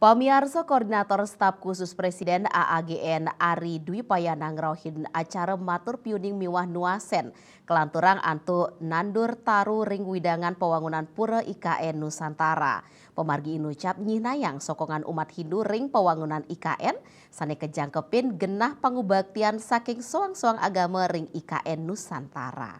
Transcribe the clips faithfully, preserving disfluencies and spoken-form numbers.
Pamiarsa, Koordinator Staf Khusus Presiden A A G N Ari Dwipayana ngrauhin acara matur piuning miwah nuasen kalanturang antuk nandur taru ring wewidangan pawangunan Pura I K N Nusantara. Pamargi inucap nyihnayang sokongan umat Hindu ring pawangunan I K N sane kajangkepin genah pangubaktian saking soang-soang agama ring I K N Nusantara.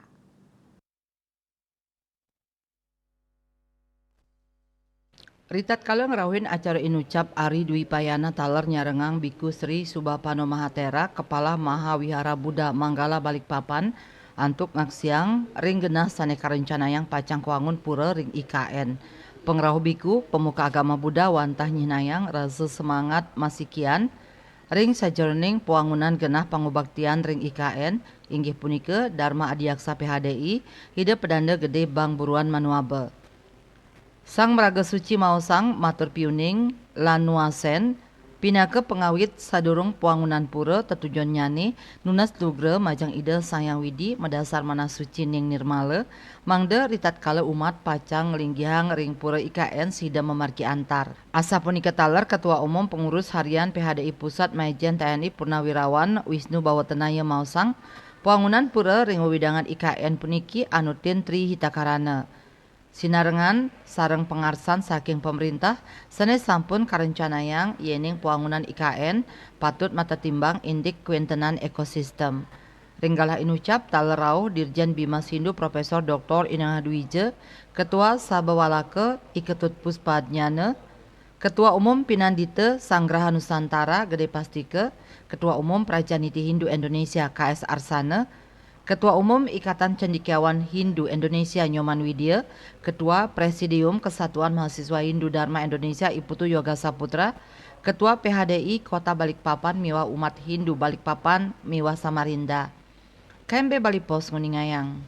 Ritatkala ngrauhin acara inucap, Ari Dwipayana taler nyarengang Biku Sri Subapano Mahatera, Kepala Mahavihara Buddha Manggala Balikpapan, antuk ngaksiang ring genah sane karencanayang pacang kawangun pura ring I K N. Pangrauh Biku, pemuka agama Buddha wantah nyihnayang rasa semangat masikian ring sajeroning pawangunan genah pangubaktian ring I K N, inggih punika Dharma Adiaksa P H D I, Ida Pedanda Gede Bang Buruan Manuaba. Sang Maraga Suci maosang matur piuning lan nuasen, pinaka pangawit sadurung pawangunan pura tetujonnyane nunas lugra majeng Ida Sang Hyang Widi madasar manah suci ning nirmala, mangda ritatkala umat pacang nglinggihang ring pura I K N sida mamargi antar. Asapunika taler Ketua Umum Pengurus Harian P H D I Pusat Majen T N I Purnawirawan Wisnu Bawatenaya maosang, pawangunan pura ring wewidangan I K N puniki anutin Tri Hita Karana. Sinarengan sareng pangarsan saking pamrintah sane sampun karencanayang yening pawangunan I K N patut matetimbang indik kawentenan ekosistem. Ring galah inucap taler rauh Dirjen Bimas Hindu Profesor Doktor Inengah Dwija, Ketua Sabha Walaka I Ketut Puspadnyana, Ketua Umum Pinandita Sanggraha Nusantara Gede Pastika, Ketua Umum Prajaniti Hindu Indonesia K S Arsana, Ketua Umum Ikatan Cendekiawan Hindu Indonesia Nyoman Widia, Ketua Presidium Kesatuan Mahasiswa Hindu Dharma Indonesia I Putu Yoga Saputra, Ketua P H D I Kota Balikpapan miwah umat Hindu Balikpapan miwah Samarinda. K M B Bali Post nguningayang.